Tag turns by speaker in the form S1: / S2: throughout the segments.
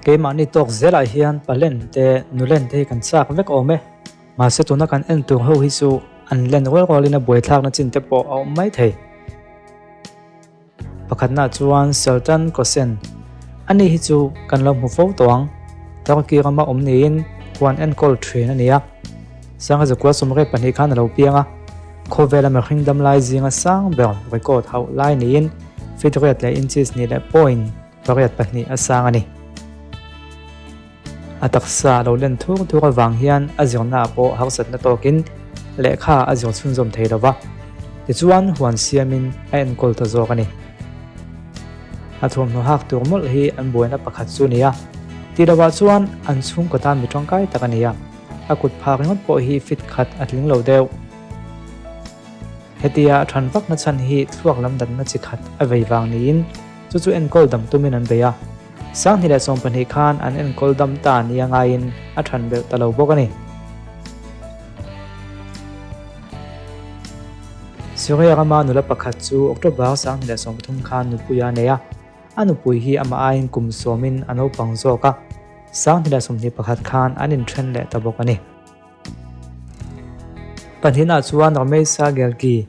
S1: Keimahni tawk zelah hian palen te nulen te hi kan chak vek awm e. Mahse tuna kan en tur ho hi chu an len rual rualin a buaithlakna chin te pawh a awm mai thei. Pakhatnaah chuan Sultan Kosen, ani hi chu kan lo hmu fo tawh ang. Turkey rama awm niin huan enkawl thin a ni a. Sangha zakua sawmriat pahnih khan a lo piang a, khawvela mihring dam lai zinga sang ber record hauh lai niin feet riat leh inches hnih leh point pariat pahnih a sang a ni. A taksa a lo len thur thur avang hian a zirnaah pawh harsatna tawkin lehkha a zir chhunzawm thei lo va, tichuan huan siamin a enkawl ta zawk a ni. A thuamhnaw hak tur mawlh hi an buaina pakhat chu a ni a, tih lovah chuan an chhungkaw tan mi tangkai tak a ni a, a kut phak ringawt pawh hi fit khat a tling lo deuh. Hetia a than vakna chhan hi thluak lam danna chi khat a vei vang niin chu chu enkawl dam tumin an bei a. Sanghnih leh 12 khan an enkawl dam ta nia ngaiin a than belh ta lo bawk a ni. Syria rama nula pakhat chu October 2013 khan nupui a nei a, a nupui hi amah aiin kum sawmin a naupang zawk a, 2021 khan an inthen leh ta bawk a ni. Pahnihnaah chuan Ramesa Gelgi.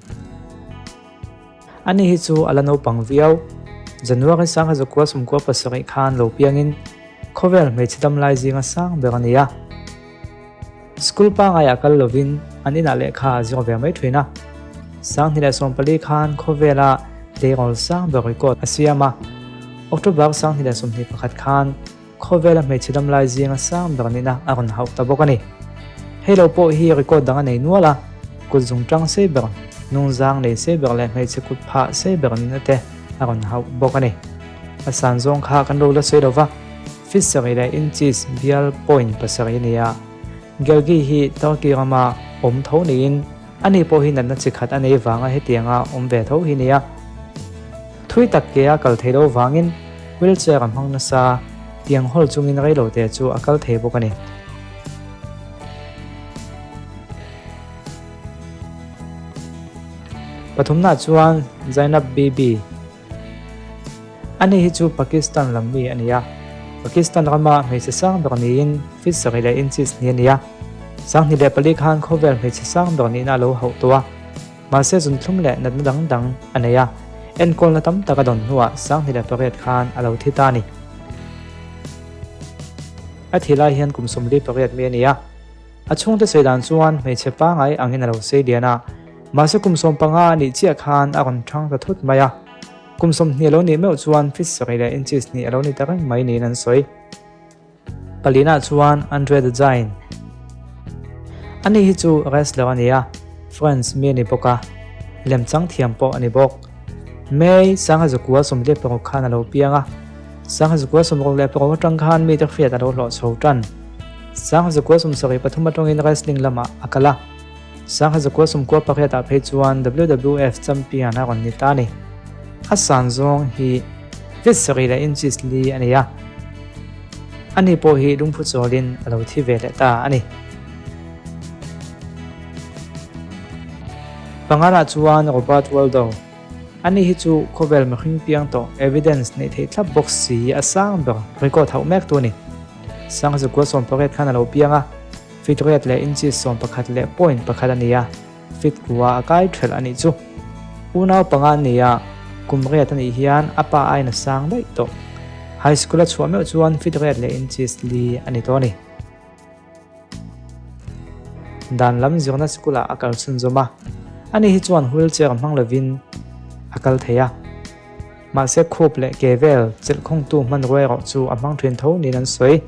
S1: Ani hi chu a la naupang viau. January 1997 khan lo piangin khawvel hmeichhe dam lai zinga sang ber a ni a. School pangaiah kal lovin an inah lehkha a zir ve mai thin a. 2014 khan khawvela tleirawl sang ber record a siam a. October 2021 khan Khawvela hmeichhe dam lai zinga sang ber nihna a rawn hauh ta bawk a ni. Hei lo pawh hi record dang a nei nual a, kut zungtang sei ber, nungzang nei sei ber leh hmeichhe kut phah sei ber nihna te a rawn hauh bawk a ni. A san zawng kha kan lo la sawi lo va, feet sarih leh inches bial point pasarih a ni a. Gelgi hi Turkey rama awm tho niin ani pawh hi natna chi khat a nei vanga hetianga awm ve tho hi nia. Thui tak ke a kal thei lo vangin wheelchair a hmang nasa, tiang hawl chungin reilote chu a kal thei bawk a ni. Pathumnaah chuan Zainab Bibi. Ani hi chu Pakistan lam mi a ni a, Pakistan rama hmeichhe sang ber niin feet sarih leh inches hnih a ni a. 2004 khan khawvel hmeichhe sang ber nihna a lo hauh tawh a, mahse zunthlum leh natna dang dang a nei a, enkawlna tam tak a dawn hnuah 2008 khan a lo thi ta a ni. A thi lai hian kum 48 mi a ni a, a chhungte sawi dan chuan hmeichhe pangai angin a lo sei lian a, Mahse kum 15 a nih chiah khan a rawn thang ta thut mai a, kum 20 a lo nih meuh chuan feet sarih leh inches hnih a lo ni ta reng mai niin an sawi. Palina chuan Andre the Giant. Ani hi chu wrestler a ni a, France mi a ni bawk a, lemchang thiam pawh a ni bawk. May 1946 khan a lo piang a, 1966 atang khan mite hriat a lo hlawh chho tan. 1973 atangin wrestling lamah a kal a. 1998 ah phei chuan WWF champion a rawn ni ta a ni. A san zawng hi feet sarih leh inches li a ni a. Ani pawh hi lungphu chawlin a lo thi ve leh ta a ni. Panganah chuan Robert Waldo. Ani hi chu khawvel mihring piang tawh evidence neih theih thlap bawk si a sang ber record hauh mek tu a ni. 1918 khan a lo piang a. Feet riat leh inches 11 leh point pakhat a ni a, feet kua a kai thelh a nih chu. Unau panga an ni a, kum riat a nih hian a pa aiin a sang daih tawh. High school a chhuah meuh chuan feet riat leh inches li a ni tawh a ni. Dan lam zirna school ah a kal chhunzawm a, ani hi chuan wheelchair hmang lovin a kal thei a. Mahse khup leh ke vel chelhkhawngtu hmanrua erawh chu a hmang thin tho niin an sawi.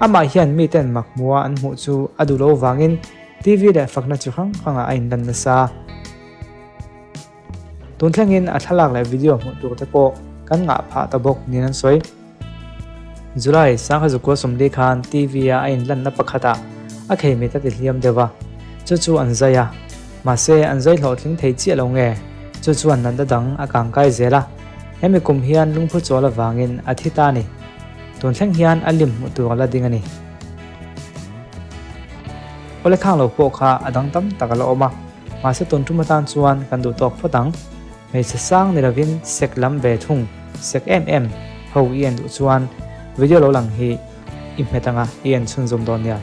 S1: Amah hian miten mak hmua an hmuh chu a duh lo vangin TV leh fakna chi hrang hrangah a inlan nasa. Tun thlengin a thlalak leh video hmuh tur te pawh kan ngah phah ta bawk niin an sawi. July 1940 khan TV-a a inlanna pakhatah a kheimit a ti hliam deuh a, chu chu an zai a. Mahse, an zai hlawhtling thei chiah lo nge, chu chuan natna dang a kangkai zel a. Hemi kum hian lungphu chawl avangin a thi ta a ni. Tun thleng hian a lim hmuh tur a la ding a ni. Awle khang lo pawh kha a dang tam tak a la awm a, mahse tun tum atan chuan kan duh tawk phawt ang. Hmeichhe sang ni lovin sek lam ve thung, sek em em, ho i en duh chuan Video lo lang hi i hmet anga i en chhunzawm dawn nia.